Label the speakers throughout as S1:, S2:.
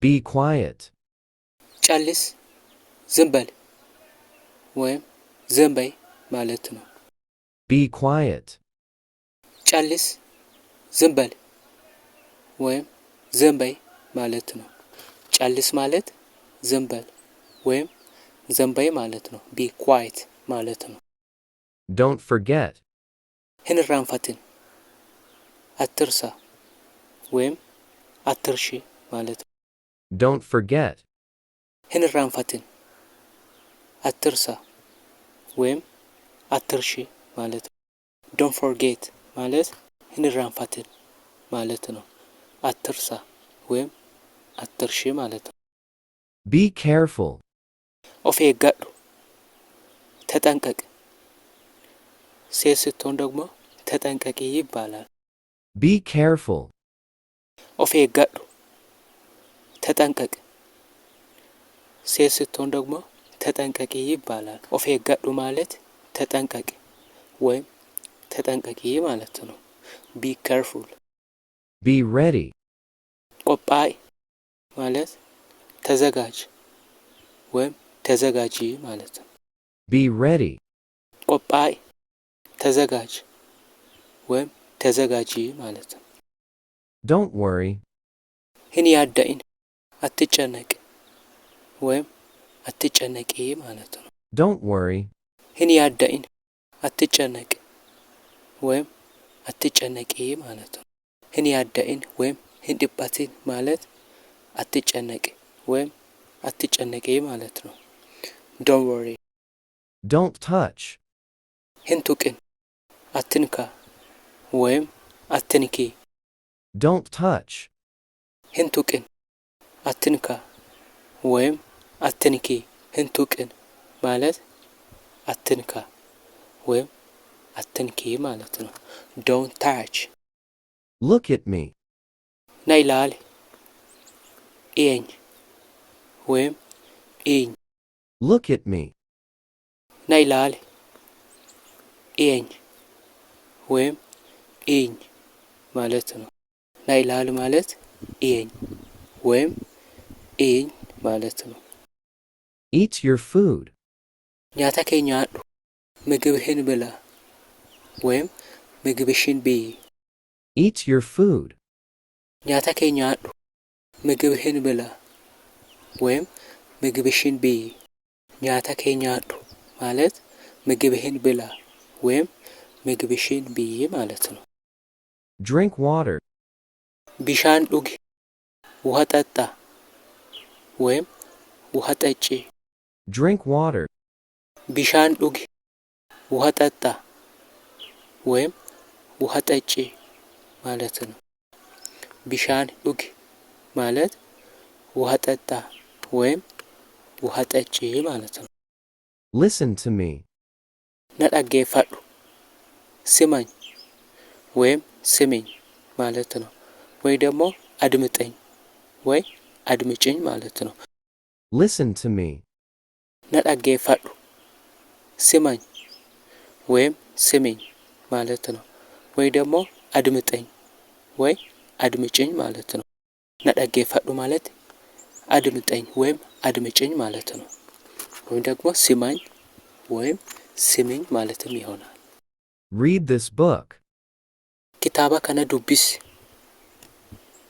S1: Be quiet.
S2: Callis, ዝም በል ወይም ዝም በይ ማለት ነው።
S1: Be quiet.
S2: Callis, ዝም በል ወይም ዝም በይ ማለት ነው። Callis ማለት ዝም በል ወይም ዝም በይ ማለት ነው። Be quiet ማለት ነው።
S1: Don't forget.
S2: Hin irraanfatin, አትርሳ ወይም አትርሺ ማለት ነው።
S1: Don't forget.
S2: Hin irraanfatin, አትርሳ ወይም አትርሺ ማለት ነው። Don't forget ማለት hin irraanfatin ማለት ነው። አትርሳ ወይም አትርሺ ማለት ነው።
S1: Be careful.
S2: Of eeggadhu, ተጠንቀቅ። ሴት ስትሆን ደግሞ ተጠንቀቂ ይባላል።
S1: Be careful.
S2: Of eeggadhu, ተጠንቀቅ። ሴት ስትሆን ደግሞ ተጠንቀቂ ይባላል። Of eeggadhu ማለት ተጠንቀቅ ወይም ተጠንቀቂ ማለት ነው። Be careful.
S1: Be ready.
S2: Qophaa'i ማለት ተዘጋጅ ወይም ተዘጋጂ ማለት ነው።
S1: Be ready.
S2: Qophaa'i, ተዘጋጅ ወይም ተዘጋጂ ማለት ነው።
S1: Don't worry.
S2: Hin yaadda'in, አትጨነቅ ወይም አትጨነቂ ማለት ነው።
S1: Don't worry.
S2: Hin yaadda'in, አትጨነቅ ወይም አትጨነቂ ማለት ነው። Hin yaadda'in ወይም hin dhiphatin ማለት አትጨነቅ ወይም አትጨነቂ ማለት ነው። Don't worry.
S1: Don't touch.
S2: Hin tuqin, አትንካ ወይም አትንኪ።
S1: Don't touch.
S2: Hin tuqin, አትንካ ወይም አትንኪ። Hin tuqin ማለት አትንካ ወይም አትንኪ ማለት ነው። Don't touch.
S1: Look at me.
S2: Na ilaali, እየኝ ወይም እይኝ።
S1: Look at me.
S2: Na ilaali, እየኝ ወይም እይኝ ማለት ነው። Na ilaali ማለት እየኝ ወይም እይኝ ማለት ነው።
S1: Eat your food.
S2: Nyaata kee nyaadhu, ምግብህን ብላ ወይም ምግብሽን ብይ።
S1: Eat your food.
S2: Nyaata kee nyaadhu, ምግብህን ብላ ወይም ምግብሽን ብይ። Nyaata kee nyaadhu ማለት ምግብህን ብላ ወይም ምግብሽን ብይ ማለት ነው።
S1: Drink water.
S2: Bishaan dhugi, ውሃ ጠጣ ወይም ውሃ ጠጪ።
S1: Drink water.
S2: Bishaan dhugi, ውሃ ጠጣ ወይም ውሃ ጠጪ ማለት ነው። Bishaan dhugi ማለት ውሃ ጠጣ ወይም ውሃ ጠጪ ማለት ነው።
S1: Listen to me.
S2: Na dhaggeeffadhu, ስማኝ ወይም ስሚኝ ማለት ነው። ወይ ደግሞ አድምጠኝ ወይ አድምጪኝ ማለት ነው።
S1: Listen to me.
S2: Na dhaggeeffadhu, ስማኝ ወይም ስሚኝ ማለት ነው። ወይ ደግሞ አድምጠኝ ወይ አድምጪኝ ማለት ነው። Na dhaggeeffadhu ማለት አድምጠኝ ወይም አድምጪኝ ማለት ነው። ወይም ደግሞ ስማኝ ወይም ስሚኝ ማለትም ይሆናል።
S1: Read this book.
S2: Kitaaba kana dubbisi,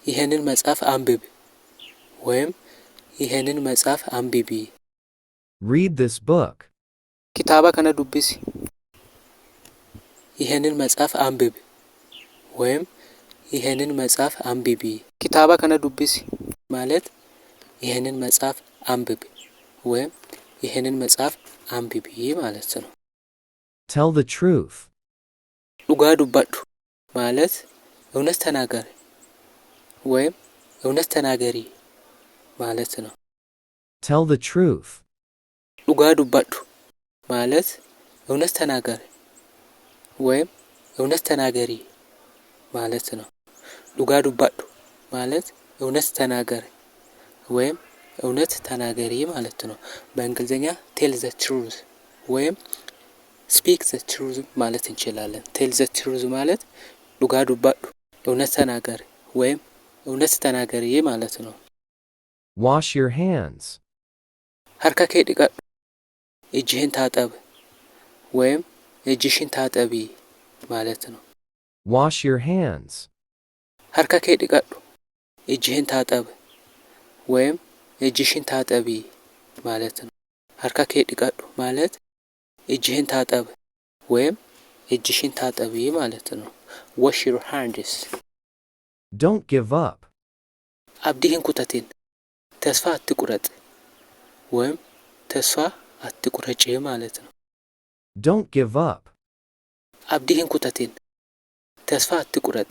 S2: ይህንን መጽሐፍ አንብብ ወይም ይህንን መጽሐፍ አንብቢ።
S1: Read this book.
S2: Kitaaba kana dubbisi, ይህንን መጽሐፍ አንብብ ወይም ይህንን መጽሐፍ አንብቢ። Kitaaba kana dubbisi ማለት ይህንን መጽሐፍ አንብብ ወይም ይህንን መጽሐፍ አንብቢ ማለት ነው።
S1: Tell the truth.
S2: Dhugaa dubbadhu ማለት እውነት ተናገር ወይም እውነት ተናገሪ ማለት ነው።
S1: Tell the truth.
S2: Dhugaa dubbadhu ማለት እውነት ተናገር ወይም እውነት ተናገሪ ማለት ነው። Dhugaa dubbadhu ማለት እውነት ተናገር ወይም እውነት ተናገሪ ማለት ነው። በእንግሊዝኛ tell the truth ወይም speak the truth ማለት እንችላለን። Tell the truth ማለት dhugaa dubbadhu፣ እውነት ተናገር ወይም እውነት ተናገሪ ማለት ነው።
S1: Wash your hands.
S2: Harka kee dhiqadhu. እጅህን ታጠብ ወይም እጅሽን ታጠቢ ማለት ነው።
S1: Wash your hands.
S2: Harka kee dhiqadhu. እጅህን ታጠብ ወይም እጅሽን ታጠቢ ማለት ነው። Harka kee dhiqadhu ማለት እጅህን ታጠብ ወይም እጅሽን ታጠቢ ማለት ነው። Wash your hands.
S1: Don't give up.
S2: Abdii hin kutatin. ተስፋ አትቁረጥ ወይም ተስፋ አትቁረጪ ማለት ነው።
S1: Don't give up.
S2: Abdii hin kutatin. ተስፋ አትቁረጥ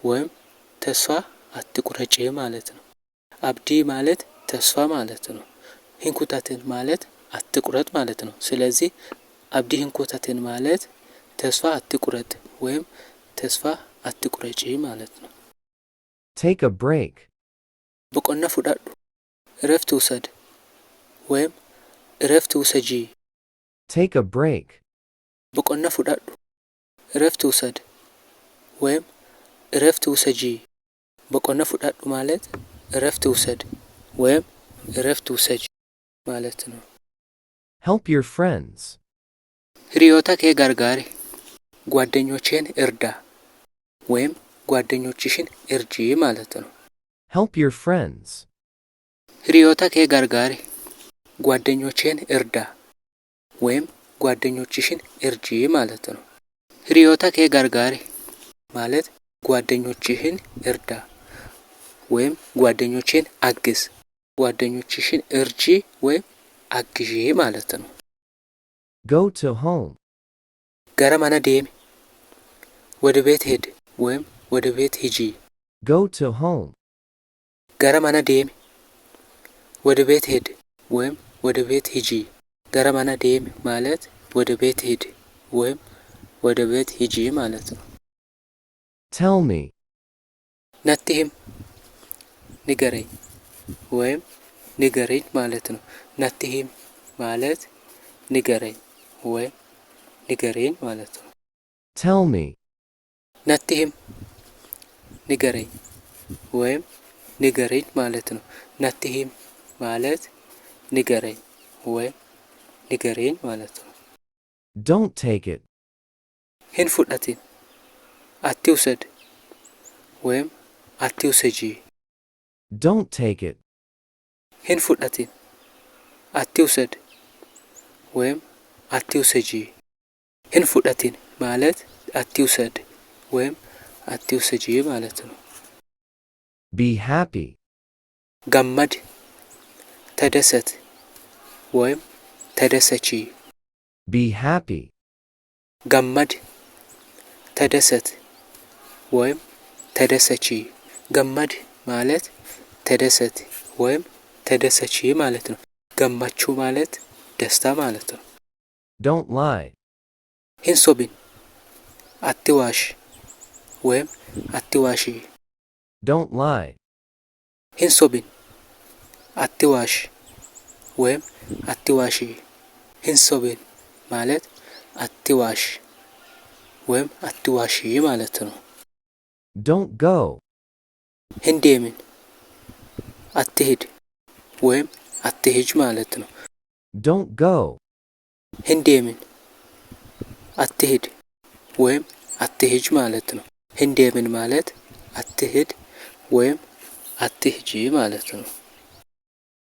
S2: ወይም ተስፋ አትቁረጪ ማለት ነው። Abdii ማለት ተስፋ ማለት ነው። Hin kutatin ማለት አትቁረጥ ማለት ነው። ስለዚህ abdii hin kutatin ማለት ተስፋ አትቁረጥ ወይም ተስፋ አትቁረጪ ማለት ነው።
S1: Take a break.
S2: Boqonnaa fudhadhu. እረፍት ውሰድ ወይም እረፍት ውሰጂ።
S1: Take a break.
S2: Boqonnaa fudhadhu. እረፍት ውሰድ ወይም እረፍት ውሰጂ። Boqonnaa fudhadhu ማለት እረፍት ውሰድ ወይም እረፍት ውሰጂ ማለት ነው።
S1: Help your friends.
S2: Hiriyoota kee gargaari. ጓደኞችህን እርዳ ወይም ጓደኞችሽን እርጂ ማለት ነው።
S1: Help your friends.
S2: Hiriyoota kee gargaari. ጓደኞችህን እርዳ ወይም ጓደኞችሽን እርጂ ማለት ነው። Hiriyoota kee gargaari ማለት ጓደኞችህን እርዳ ወይም ጓደኞችህን አግዝ፣ ጓደኞችሽን እርጂ ወይም አግዢ ማለት ነው።
S1: Go to home.
S2: Gara mana deemi. ወደ ቤት ሂድ ወይም ወደ ቤት ሂጂ።
S1: Go to home.
S2: Gara mana deemi. ወደ ቤት ሂድ ወይም ወደ ቤት ሂጂ። Gara mana deemi ማለት ወደ ቤት ሂድ ወይም ወደ ቤት ሂጂ ማለት ነው።
S1: Tell me.
S2: Natti himi. ንገረኝ ወይም ንገሪኝ ማለት ነው። Natti himi ማለት ንገረኝ ወይም ንገሪኝ ማለት ነው።
S1: Tell me.
S2: Natti himi. ንገረኝ ወይም ንገሪኝ ማለት ነው። Natti himi ማለት ንገረኝ ወይም ንገሪኝ ማለት ነው።
S1: Don't take it.
S2: Hin fudhatin. አትውሰድ ወይም አትውሰጂ።
S1: Don't take it.
S2: Hin fudhatin. አትውሰድ ወይም አትውሰጂ። Hin fudhatin ማለት አትውሰድ ወይም አትውሰጂ ማለት ነው።
S1: Be happy.
S2: Gammadi. ተደሰት ወይም ተደሰቺ።
S1: Be happy.
S2: Gammadi. ተደሰት ወይም ተደሰቺ። Gammadi ማለት ተደሰት ወይም ተደሰቺ ማለት ነው። Gammachuu ማለት ደስታ ማለት ነው።
S1: Don't lie.
S2: Hin sobin. አትዋሽ ወይም አትዋሺ።
S1: Don't lie.
S2: Hin sobin. አትዋሽ ወይም አትዋሺ። Hin sobin ማለት አትዋሽ ወይም አትዋሺ ማለት ነው።
S1: Don't go.
S2: Hin deemin. አትሂድ ወይም አትሂጅ ማለት ነው።
S1: Don't go.
S2: Hin deemin. አትሂድ ወይም አትሂጅ ማለት ነው። Hin deemin ማለት አትሂድ ወይም አትሂጂ ማለት ነው።